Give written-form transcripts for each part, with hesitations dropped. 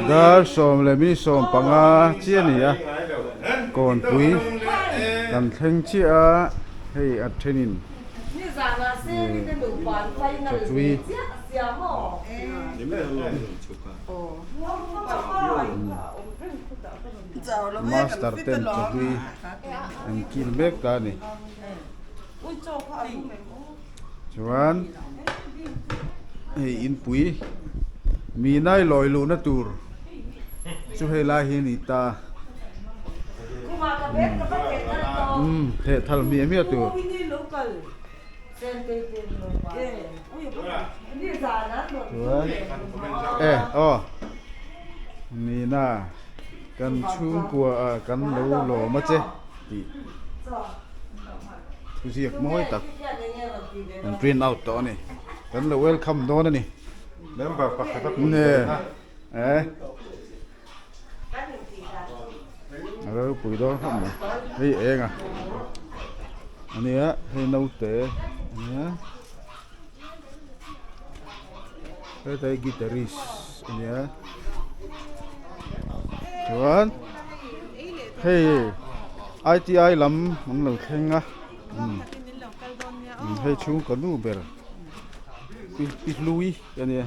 Dar 15 chiah a ni a, kawnpui kan thleng chiah a, hei a thenin chawhlui master ten chawhlui an kil mek ta a ni. Chuan hei inpui mi nai lawi luhna tur chu hei lai hi a ni ta umm theh thal hmiah hmiah tur. Chuan e aw nina kan chhungkua ah kan lo lawm a che tih. Thuziak mawi tak an print out tawh a ni. Kan lo welcome dawn a ni. Member pakhat a pun theih a. Eh. A ropui dawn khawp mai. Hei eng a. Ania hei naute ania. Hetlai guitarist ania. Chuan hei ITI lam an lo thleng a hei chhungkaw nu ber pi hlui a nia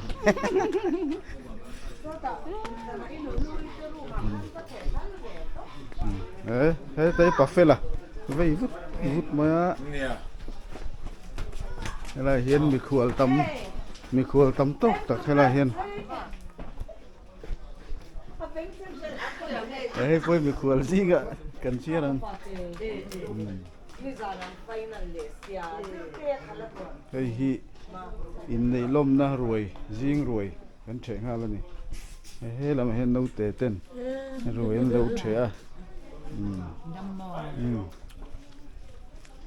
he hetlai pafela vei vut vut mai a helai hian mikhual tam mikhual tam tawk tak helai hian. Hei pawh hi mikhual zingah kan chhiar ang. Hei hi inneih lawmna ruai zing ruai kan ṭheh nghal a ni. He lamah hian naute ten ruai an lo ṭheh a.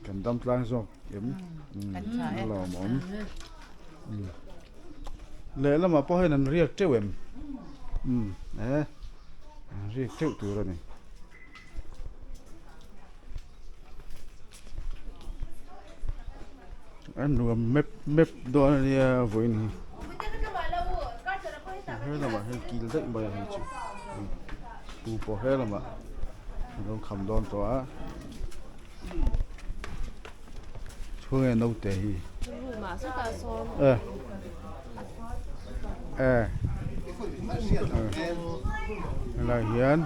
Kan dam tlang zawk em? A lawmawm. Lehlamah pawh hian an riak teuh em? Umm e an riak teuh tur a ni. A nuam mep mep dawn a nia vawiin hi. Helamah hian kil daih mai a hei chu pu pawh helamah an lo kham dawn tawh a. Chhunge naute hi e e helai hian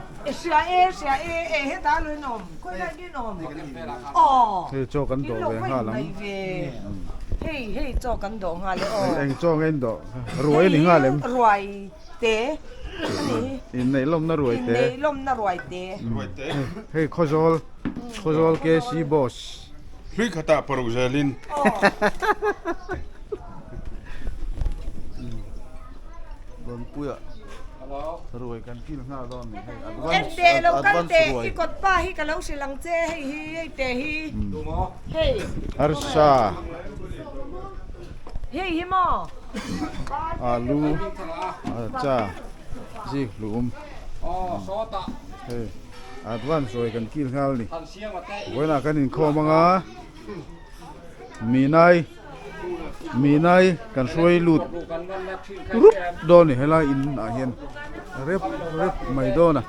hei chaw kan dawh ve nghal ang eng chaw nge in dawh ruai a ni nghal em inneih lawmna ruai te hei khawzawl khawzawl KC boss. Hlui khatah paruk zelin. Kawnpuia ruai kan kil nghal dawn ni hei advance En teh lo kal advance teh ruai i kawt pa hi ka lo hrilh ang che hei hi hei teh hi hei arsa hei hi maw alu archa zik hlum hei advance ruai kan kil nghal ni. Vawiinah kan inkhawm ang a, Minai Minai kan hruai lut rup dawn a ni helai in ah hian rep rep mai dawn a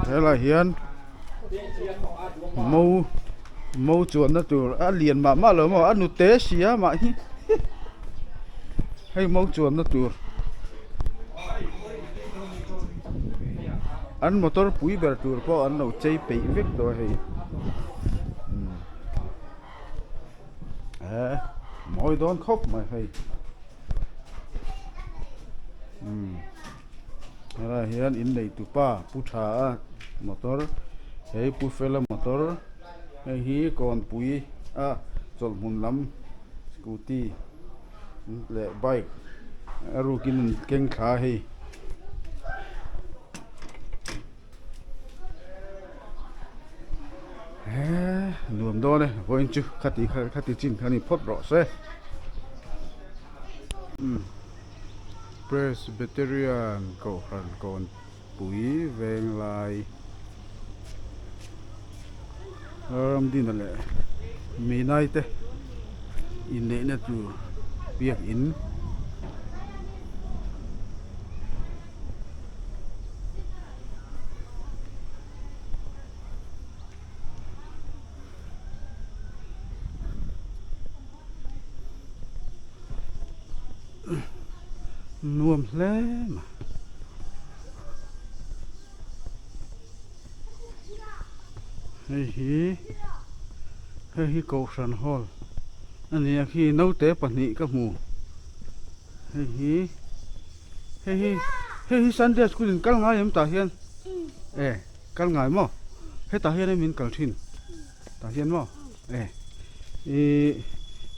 helai hian mo mo chuanna tur a lian mah mah lo maw a nute si a mah hi hei mo chuanna tur. An motor pui ber tur pawh an lo chei peih vek tawh a hei eh mawi dawn khawp mai hei umm helaiah hian innei tupa pu tha a motor hei pu fela motor hei hi kawnpui a chawlhhmun lam scooty. leh bike a rukin an keng thla a hei eee nuam dawn e vawiin chu khati kha khati chin kha ni phawt rawh se umm Presbyterian kohhran kawnpui venglai Ramdina leh Minai te. Inneihna tur biakin. Nuam hle mai. Hei hi hei hi kohhran hall a ni a khi naute pahnih ka hmu hei hi hei hi hei hi sunday school in kal ngai em tah hian e kal ngai maw hetah hian em in kal thin tah hian maw e ih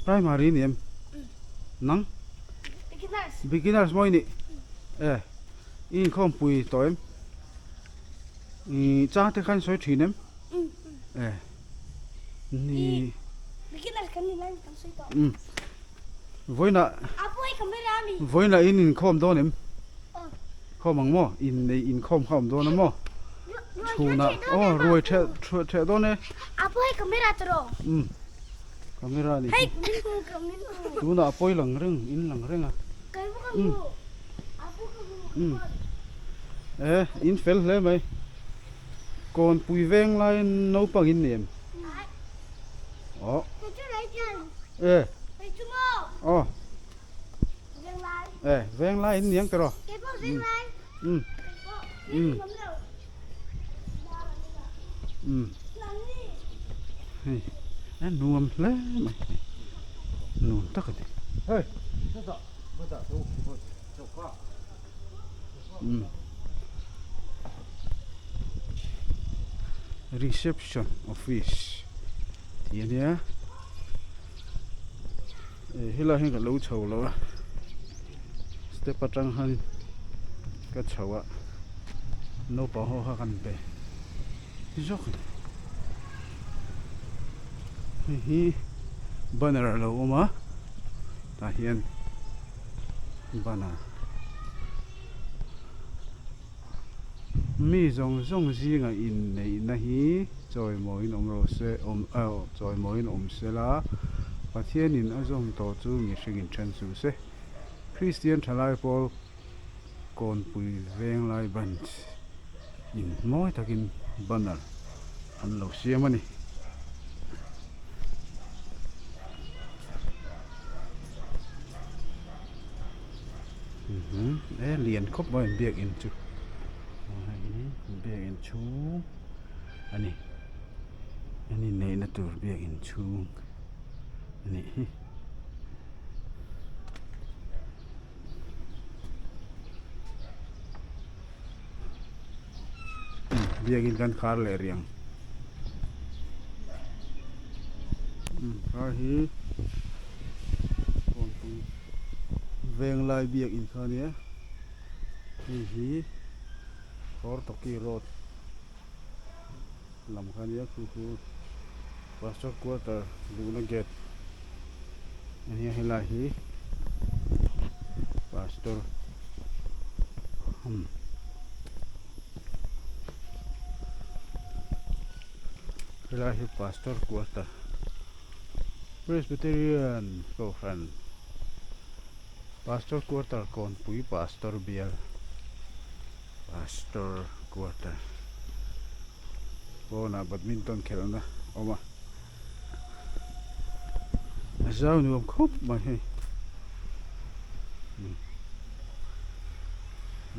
primary a ni em nang beginners maw i nih e i inkhawmpui tawh em. Ih chang te khan sawi thin em? E ni. Beginner kan ni lai kan sawi tawh. Um. Vawiinah Vawiinah in inkhawm dawn em? Khawm ang maw? In nei inkhawm kha awm dawn a maw? Chhunah aw ruai theh theh dawn e. Apu hei camera ta rawh. Um. Camera ni. Hei min hmu ka min hmu. Tunah a pawi lang reng in lang reng a. Kai ka hmu. Apu ka hmu. Um. E in fel hle mai. Kawnpui veng lai naupang in ni em? Aw. E. Aw. E veng lai in niang tiraw? Um. Um. Um. Hei a nuam hle mai. Nuam tak a ni. Hei. Reception office tih a nia eh helai hian ka lo chho lo a step atang hian ka chho a naupang ho kha kan be zawk a ni hei hi banner a lo awm a tah hian banner. Mi zawng zawng zinga inneihna hi chawimawiin awm rawh se, awm aw chawimawiin awm se la, Pathianin a zawm tawh chu mihringin then suh se. Kristian thalai pawl Kawnpui Venglai Branch in mawi takin banner an lo siam a ni. E lian khawp mai an biakin chu hei biakin chhung a ni an inneihna tur biakin chhung a nih hi. Biakin kan khar leh rih ang khar hi kawnpui venglai biakin kha a nia hei hi Hortoki road lam kha a nia chu chu pastor quarter luhna gate a nia helai hi pastor umm helai hi pastor quarter presbyterian kohhran pastor quarter kawnpui pastor bial. Pastor quarter pawnah badminton khelhna a awm a a zau nuam khawp mai hei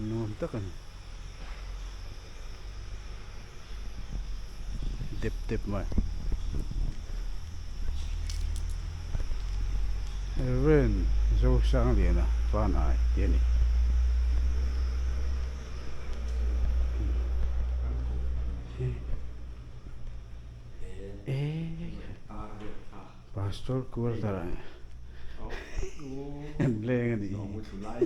nuam tak a ni dep dep mai Rev Zosangliana Fanai tih a ni. Pastor quarter ah an leng a nih hi.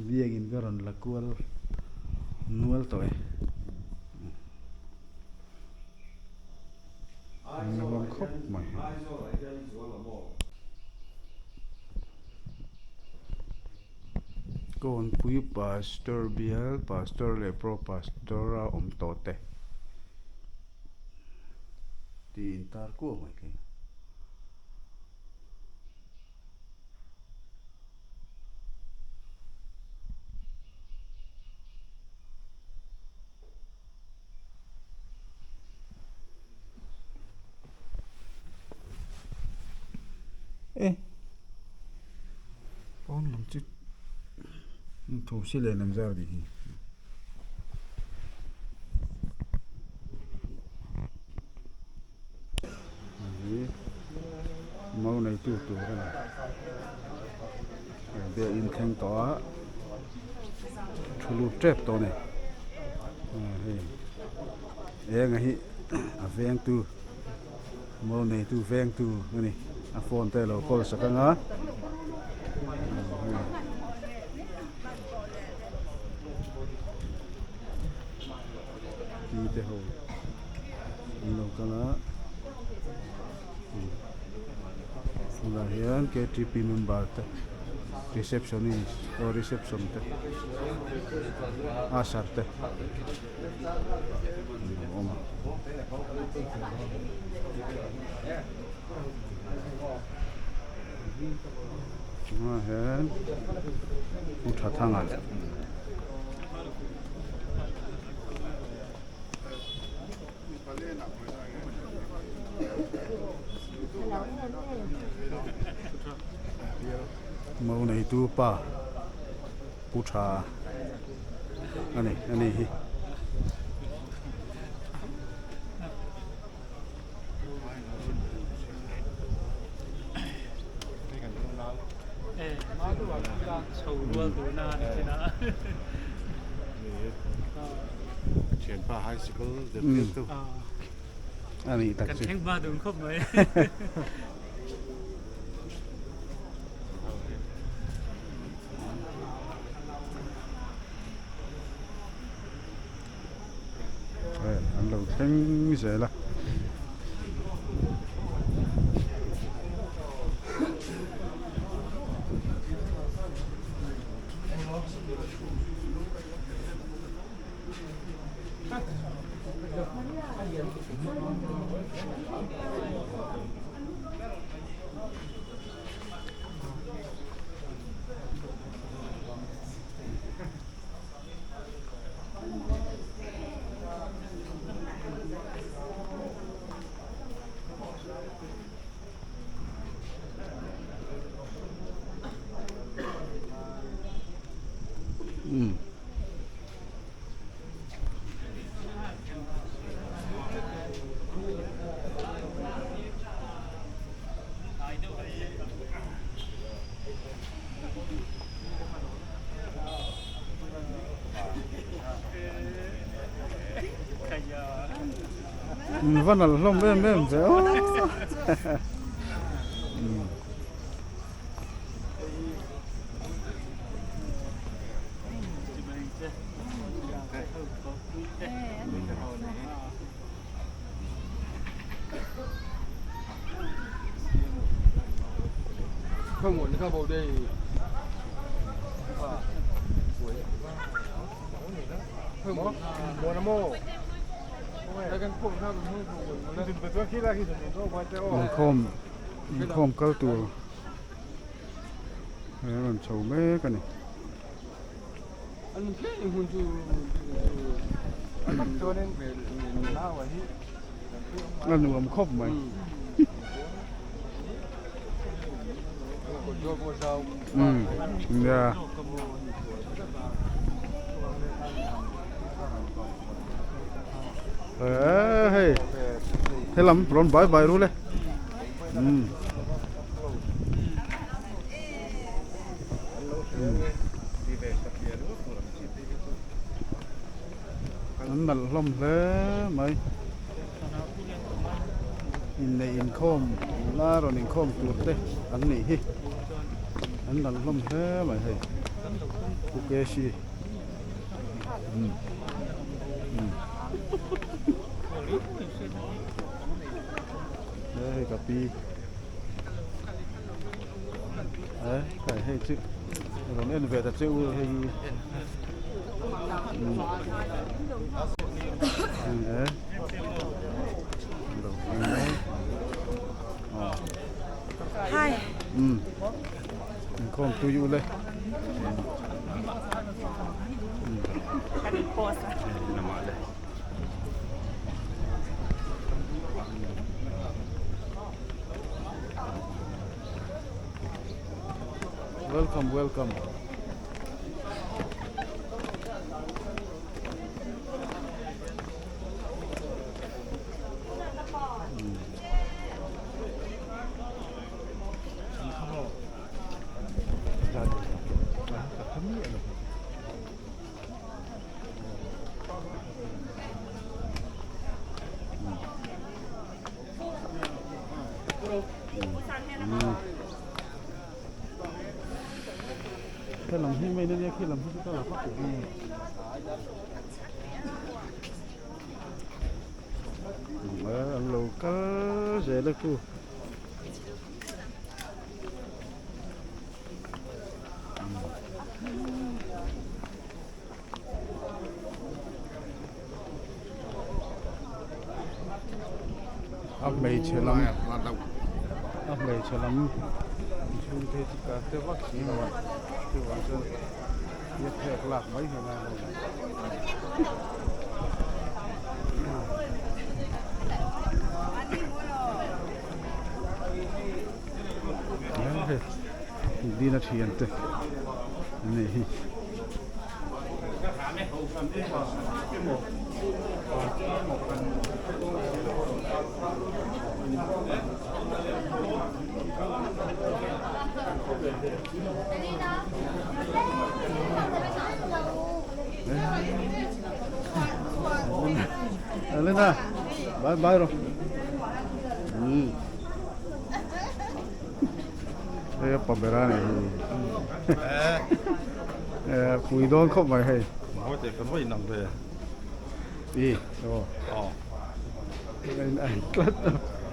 Biakin ka rawn la kual nual tawh e. Nuam khawp mai. Kawnpui Pastor bial Pastor leh Pro Pastor a awm tawh te tih intar kuau mai thei. E pawn lam chu thosi len an zar nih hi. Hei mau neitu tur a ni biakin thleng tawh a thu lut tep tawh a ni hei eng a hi a vengtu mau neitu vengtu a ni a phone te a lo call sak ang a. Te ho an lo kal a tunah hian ktp member te receptionist aw reception te usher te an lo awm a. Tunah hian Pu Thathanga. Mo neitu pa pu tha a ni a ni hi. Ani tak chu. An lo thleng zel a. Va nalh hlawm em em ve aw. Inkhawm inkhawm kal tur a rawn chho mek a ni. A nuam khawp mai. Nia. Eee hei helam rawn bai bai ru le. An nalh hlawm hle mai. Inneih inkhawm la rawn inkhawm tur te an nih hi. An nalh hlawm hle mai hei. Pu Keshi. Hei ka pi. Hei hei chu rawn en ve ta che u hei hi Hi. Inkhawm tui u le. Kan in post a. Welcome welcome. Helam hi main ania khi lam hi chu ka la vak lo an lo kal zel a chu. A hmeichhe lam a hmeichhe lam chhungte chu ka hre vak si lo a chuvang chuan tia phek lak mai hi a ngai lo. Dina thian te an nih hi. Elena bye bye rawh. Hei a pa ber a nih hi pui dawn khawp mai hei. Mawi teh kan vawi inang ve. I aw. Aw. Kan ang tlat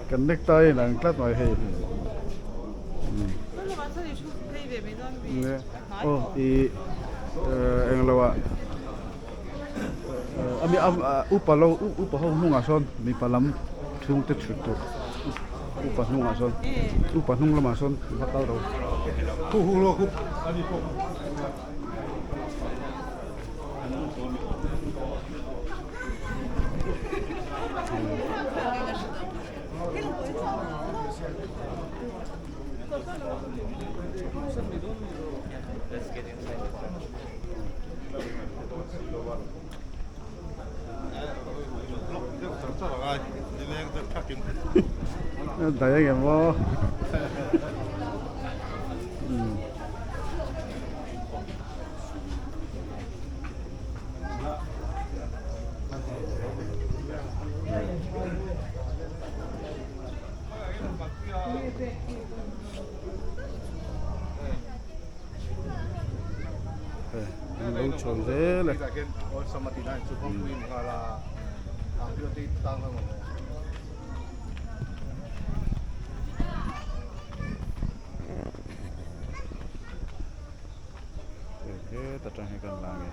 kan necktie a inang tlat mai hei. Aw i englo ah ami upa lo upa ho hnungah sawn mipa lam chhungte chhut tur upa hnungah sawn upa hnung lamah sawn va kal ro. Dai ang em aw. An lo chho zel e. Heta tang hi kan la nge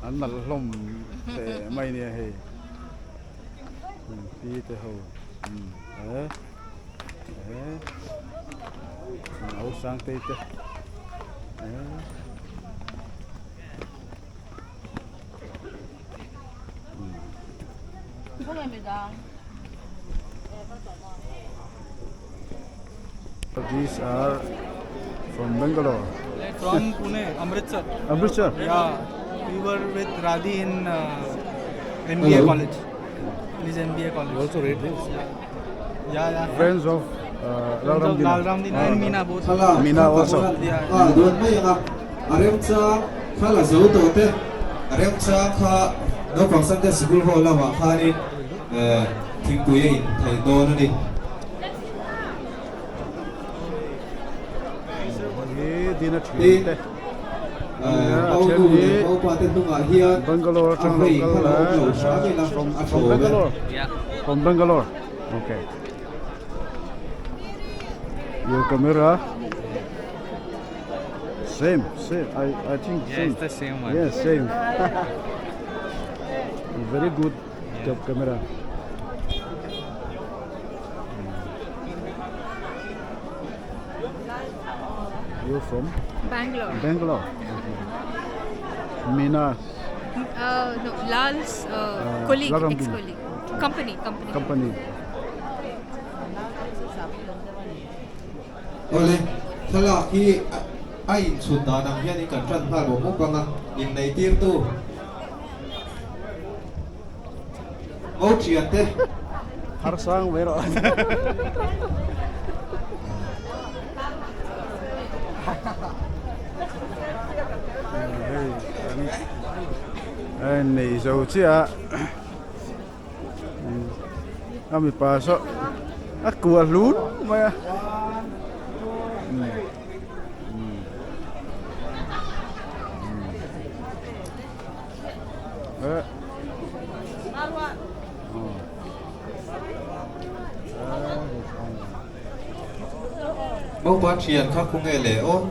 an nalh hlawm teh mai nia hei pi te ho eh eh nau sang te te eh. These are from Bangalore. From Pune, Amritsar. Amritsar? Yeah, we were with Radhi in uh, MBA Hello. college. In his MBA college. You also read this? Yeah, yeah. Friends of uh, Lal Ramdina. Lal Ramdina and Meena both. Meena also. Yeah. Ah, duan mai anga a remchang kha la zo tawh te a remchang kha naupang Sunday Sikul hall lamah khanin eh thingpui a in thei dawn a ni. Tin, Pau nu leh Pau pa te hnungah hian a vei kha la awm lo hram ila a tlawm e. From Bangalore. Okay. Your camera. Same, same. I, I think yeah, same. it's the same one. Yes, same. Very good yeah. camera. You're from? Bangalore. Bangalore. Okay. Meena. Uh, no, Lal's uh, uh, colleague, ex-colleague. Company, company. Company. Awle, thlalak hi A inchhut dan ang hianin kan tan nghal bawk bawk ang a, inneitirtu ngo thian te. Har sang mai rawh. Hei an nei zo chiah a. A mipa saw a kuah hlun mai a Mopa thian kha khu nge le aw.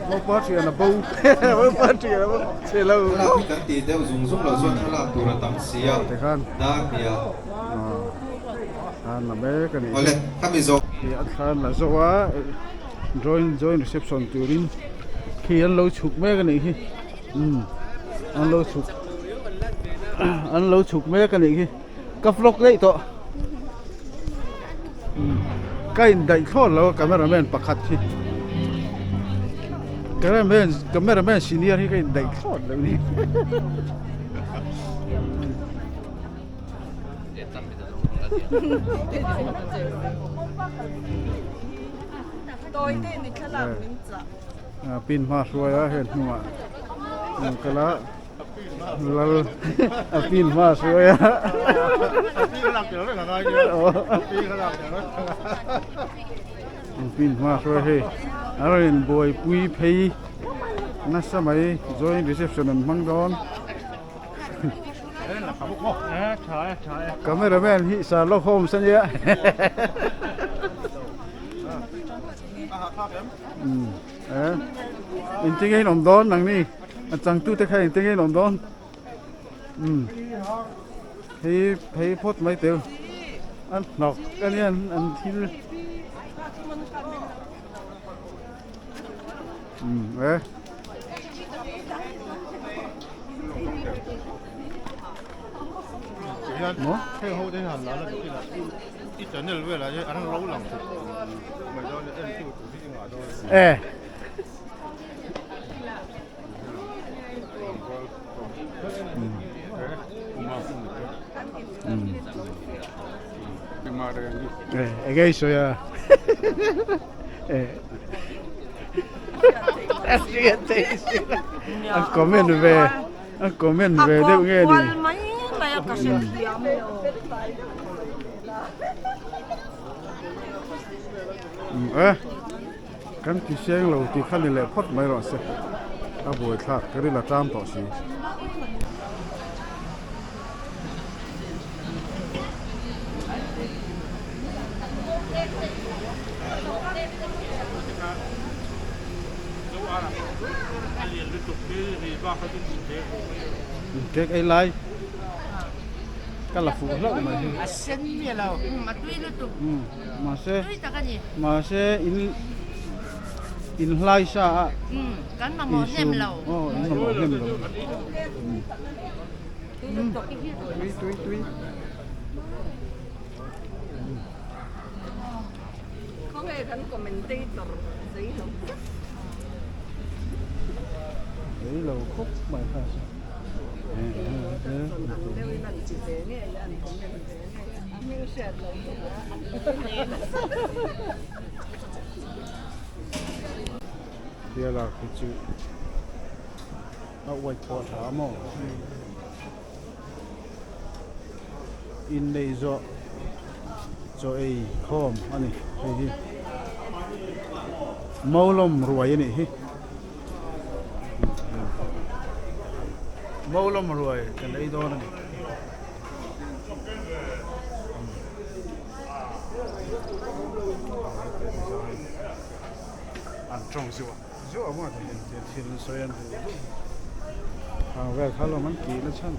Mopa thian a bo Mopa thian a bo chhe lo. Thlalak hi kan tih deuh zung zung loh chuan thlalak tur a tam si a dar nia. Thlan la mek a nih hi. Awle khami zawh. Khi a thlan la zawh a join join reception turin khi an lo chhuk mek a nih hi umm an lo chhuk an lo chhuk mek a nih hi ka vlog daih tawh umm ka indaih thlawt lo a camera man pakhat hi cameraman cameraman senior hi ka indaih thlawt lo a ni. Pin hma hruai a heng hnungah an kal a lal a pin hma hruai a pin hma hruai hei a rawn inbuaipui phei nasa mai joint reception an hmang dawn. Camera man hi Sherlock Holmes a nia Engtin nge in awm dawn nang ni a changtu te kha engtin nge in awm dawn hei phei phawt mai teu an hnawk a nia an thil e. Maw? Heng ho te hi han la la dik ila i channel velah hian an ro lang thut mai dawn a entu tur hi i ngah dawn a. E. E, enge i sawi a? E. A comment ve a comment ve deuh nge ni. Mai mai a ka hre thiam lo. E kan ti seng lo tih kha ni leh phawt mai rawh se a buaithlak ka ril a ṭam tawh si. Cake ei lai ka la fuh hlauh mai hi. A sen miah lo. A tui lutuk. Mahse Tui tak a ni. Mahse in in hlai sa a. Kan mamawh hnem lo. Aw in mamawh hnem lo. Tui tui tui. Khawnge kan commentator zei lo zet. Zei lo khawp mai kha chu. Ang deuhin an ti ve ngei a, an comment ve ngei a, a hming hriat loh chu a nei nasa. Thlalak hi chu a uai pawh a tha maw? Inneih zawh chaw ei khawm a ni hei hi Maulawm ruai a nih hi Maulawm ruai kan ei dawn a ni. An tawng zuah zuah maw thil sawi an duh duh ang vel kha lawm an tih na chhan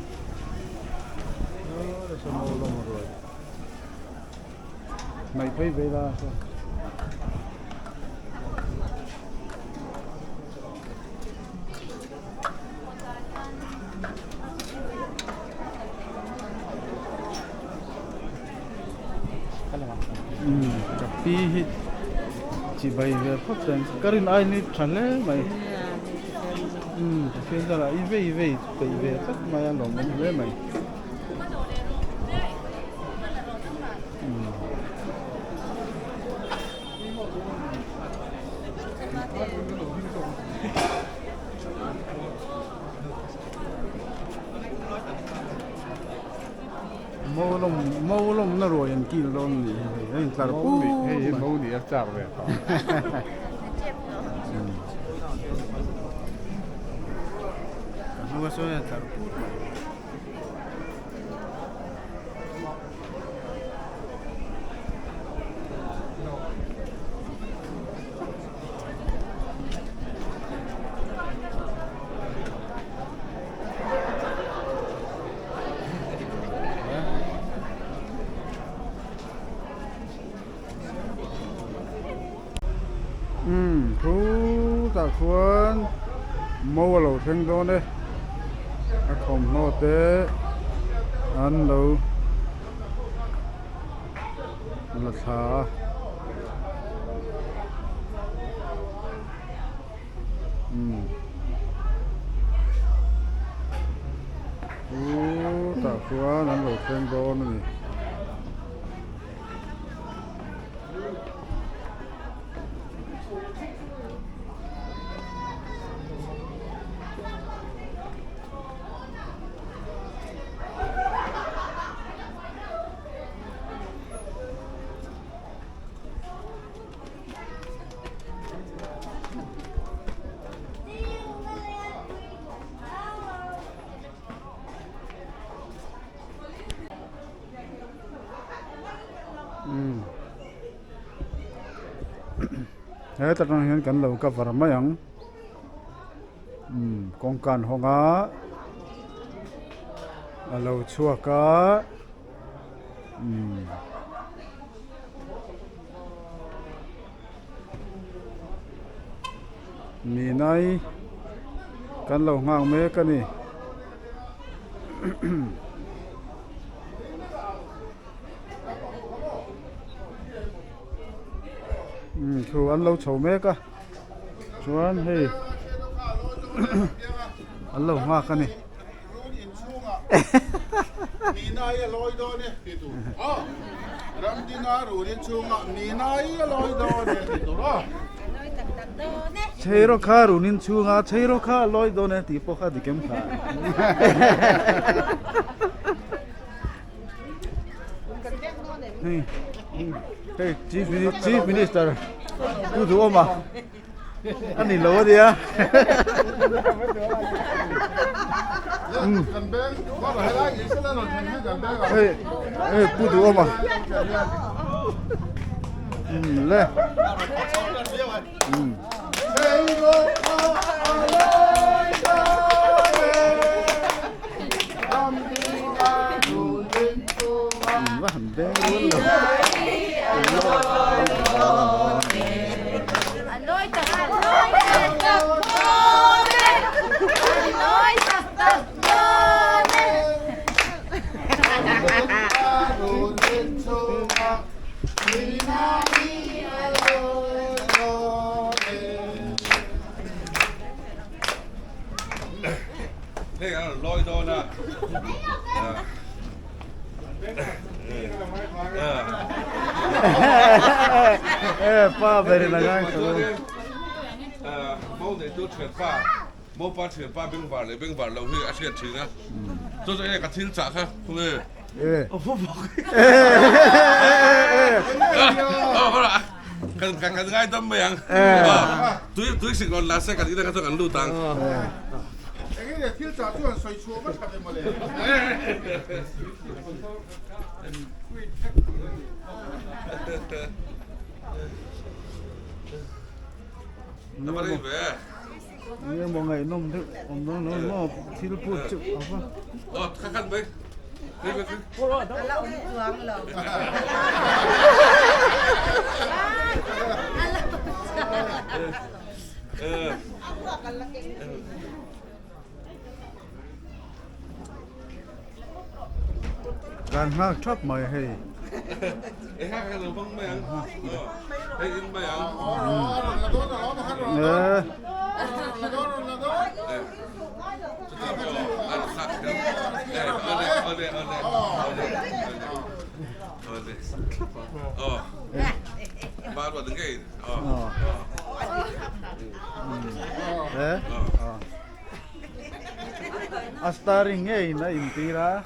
hnaih phei ve ila chuan ka pi hi. Chibai ve phawt chuan ka rin ai ni tha hle mai. Umm Pathian zarah i vei vei peih ve tlat mai a lawmawm hle mai. Umm. Mo lawmna ruai an kil dawn a nih hi hei a intlar put mai. Hei hi mo nih a chak ve tawh. Ka hnunga sawn a intlar put mai. Umm khutah khuan mo a lo thleng dawn e a thawmhnaw te an lo la thla a. Chutah chuan an lo thleng dawn a ni. Heta tang hian kan lo cover mai ang umm kawngka an hawng a a lo chhuak a umm. Ninai kan lo nghak mek a ni. Thu an lo chho mek a chuan hei an lo nghak a ni. Chheiraw kha run in chhunga chheiraw kha a lawi dawn e tih pawh kha dik em kha. Hei Chief Minister Pu Duhawma. A ni lo a nia. Hei hei pu duh awm a. Um le. Um. Va han beng rual lo. Pa ber in a ngai tho. Mo neitu thianpa, mopa thianpa bengvar leh bengvar lo hi a hriat thin a. Chu chu e ka thil chah kha khawnge. Kan kan ngai dam mai ang. Tui tui sik rawn la se kan inah kha chuan kan lut ang. Enge thil chah chu an sawi chhuah va tha ve mawle. Enge maw ngaihnawm deuh awm dawn lo maw thil phut chu a va. Kan nghak thap mai hei. A starring ngeiin a intir a.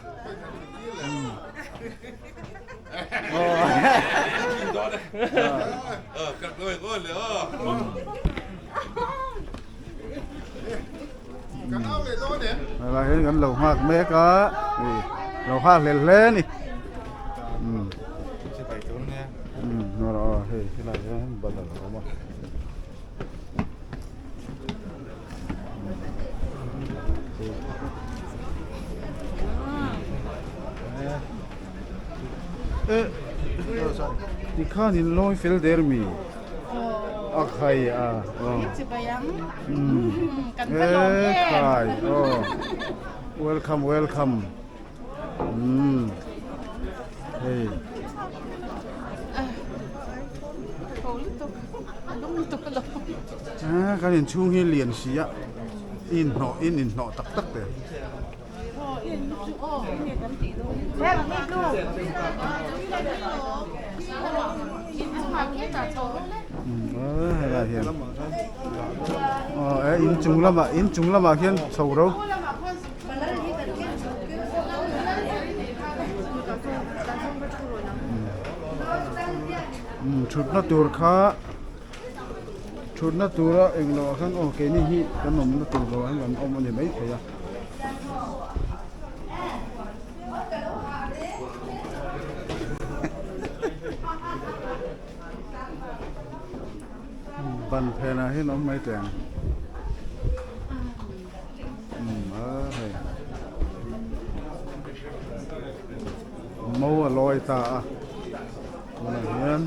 Helai hian kan lo nghak mek a hei lo nghak hlel hle a ni hei helai hian banner a awm a. Tikhan in lawi fel der mi a khai a e khai aw welcome welcome umm hei. Kan inchhung hi lian si a inhnawh in inhnawh tak tak te. Helai hian aw inchung lamah inchung lamah khian chho ro. Thutna tur kha thutna tura englo ah khan aw keini hi kan awmna tur lo ah hian kan awm a ni maithei a. Ban phenah hian awm mai teh ang. Mo a lawi ta a tunah hian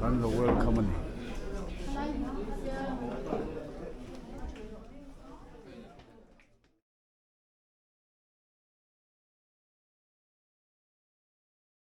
kan lo welcome a ni.